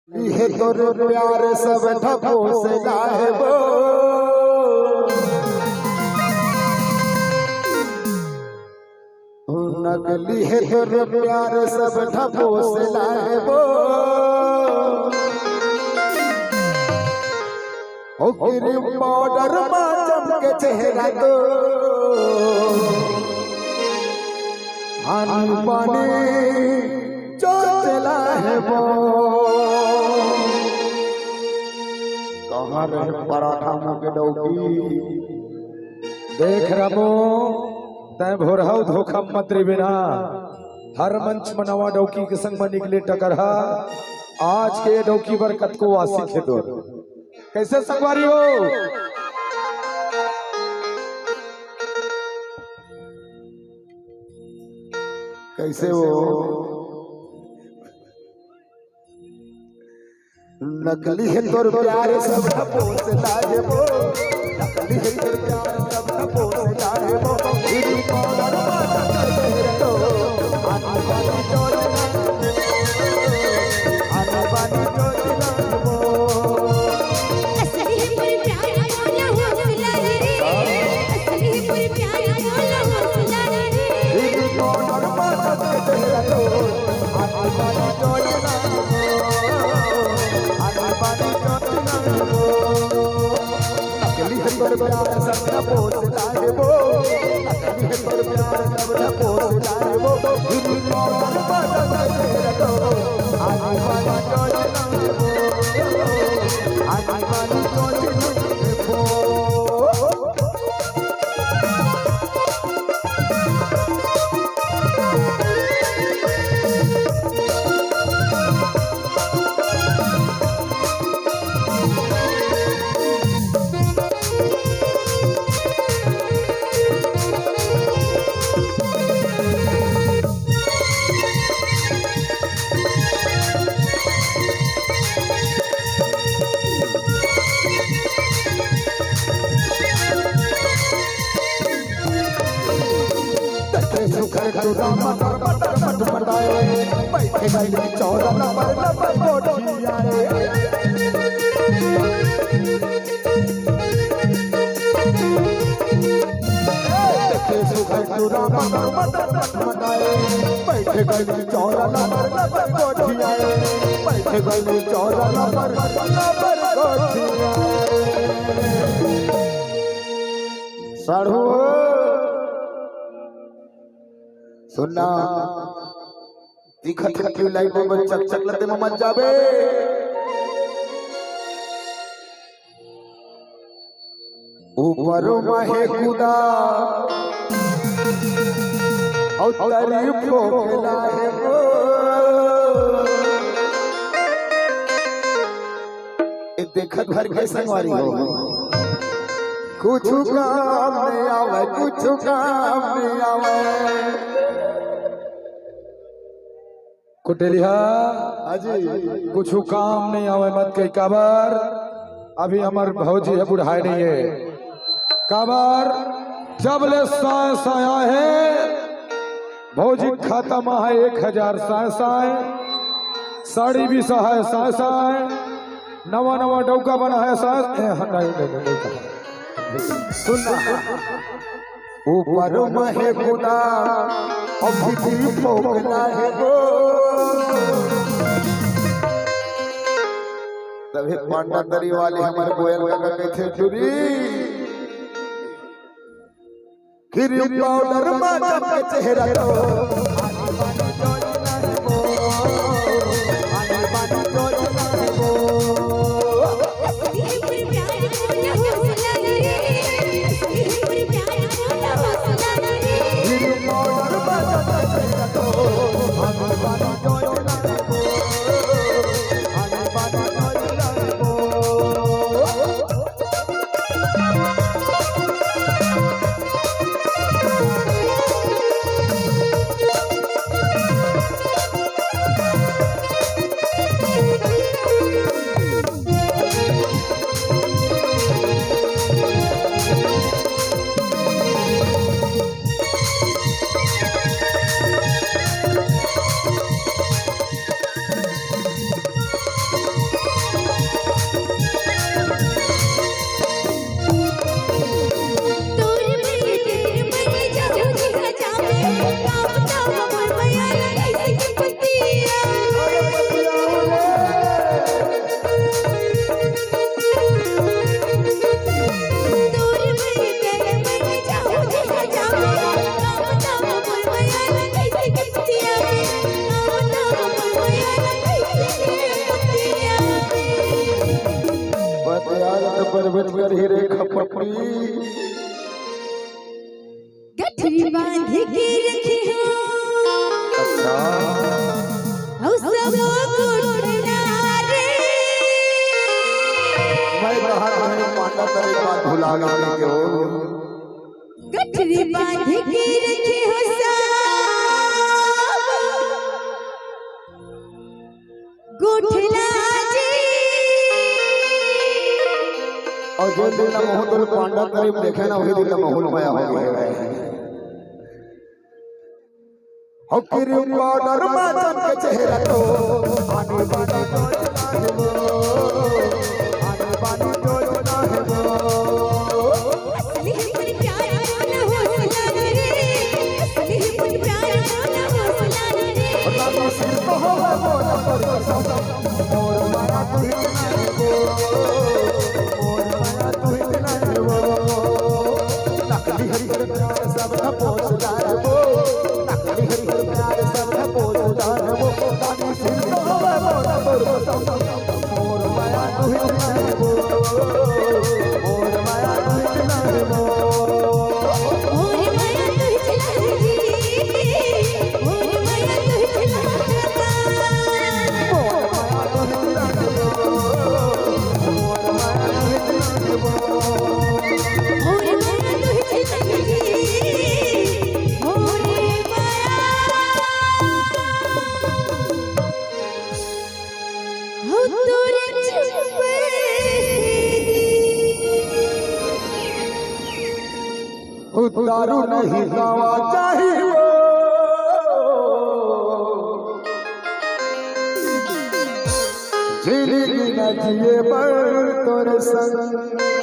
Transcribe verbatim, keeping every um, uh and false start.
इहे तोर प्यार सब ढपोस लाहे वो। नकली हे तोर प्यार सब ढपोस लाहे वो। ओ क्रीम पाउडर मा चमके चेहरा तो आनी बानी चोचला हे वो। कहाँ रहे पराठा मुँह के डौकी? देख रमो, तैं भोरहू धोखा मत रिबे ना। हर मंच म नवा डौकी के संग म निकले टकरहा। आज के डौकी बर कतको आशिक हे तोर। कैसे संगवारी हो? कैसे हो? नकली हे तोर प्यार सब ढपोस लाहे वो। नकली हे तोर प्यार सब ढपोस लाहे वो। हिरी पाउडर माता कर दे तो। आनी बानी चोचला। आनी बानी चोचला वो। असली हे मोर प्यार वाला हौसला रे। असली हे मोर प्यार वाला हौसला रे। हिरी पाउडर माता कर दे तो। आनी बानी चोचला वो। आनी बानी चोचला वो। नकली हे तोर प्यार सब ढपोस लाहे वो। नकली हे तोर प्यार सब ढपोस लाहे वो। हिरी पाउडर माता कर दे तो। आनी बानी चोचला वो। आनी बानी चोचला वो। तके सुखर टूरा मटर मटर मट मटाए, बैठे गई चौरा लबर लबर कोठिया रे। तके सुखर टूरा मटर मटर मट मटाए, बैठे गई चौरा लबर लबर कोठिया रे। बैठे गई चौरा लबर लबर कोठिया रे। साढ़ू हो, सुनना, दिखत हे ट्यूबलाइट में चक चक लते में मत जाबे। ऊपर में हे खुदा, अउ तरी फोकला हे वो। ए देखत भर के संगवारी हो, कुछु काम नहीं आवे, कुछु काम नहीं आवे। कुटेलिहा, हाँ जी। कुछु काम नहीं आवे मत कही, काबर अभी हमर भौजी हे बुढ़ाए नहीं हे। काबर जब ले सांस आया हे, भौजी खाता म हे एक हजार सांस आए, साड़ी भी सहाय सांस आए, नवा नवा डौका बना हे सांस, ए, नहीं, नहीं, नहीं, नहीं कहा। सुनना, ऊपर में हे खुदा, अभी भी फोकला हे वो। तभे पांडा तरी वाले हमर गोयल काका कहिथे, "टुरी, क्रीम पाउडर मा चमके चेहरा तो।" पर्वत कर ही रे खपटी। गठरी बांध के रखे हो। अच्छा। हौ सब गोठना रे। मैं कहा था, पांडा तेरे बात भुला गए के हो। गठरी बांध के रखे हो सब गोठला जी। अउ जेन दिन ला महूं तोला पांडा तरी म देखे ना, उही दिन ला महूं ल मया हो गे। हो क्रीम पाउडर मा चमके चेहरा तो, आने बानी जोच ना हे वो, आने बानी जोच ना हे वो। असली हमर प्यार मोर हौसला रे, असली हमर प्यार मोर हौसला रे। हो ना तो सिर तो हो वो ना पर कसम, मोर माया तुही ना हे वो, मोर माया तुही ना हे वो। नकली हरी हरी प्यार सब पोसदार वो, नकली हरी हरी प्यार सब पोसदार वो। तानी सिर तो हवा मोर पर कसम, मोर माया तुही ना हे वो, मोर माया तुही ना हे वो। मोर माया तुही ना हे जी, मोर माया तुही ना हे। दारू नहीं गावा चाहिए वो, जिंदगी न जिए बर तोर संग।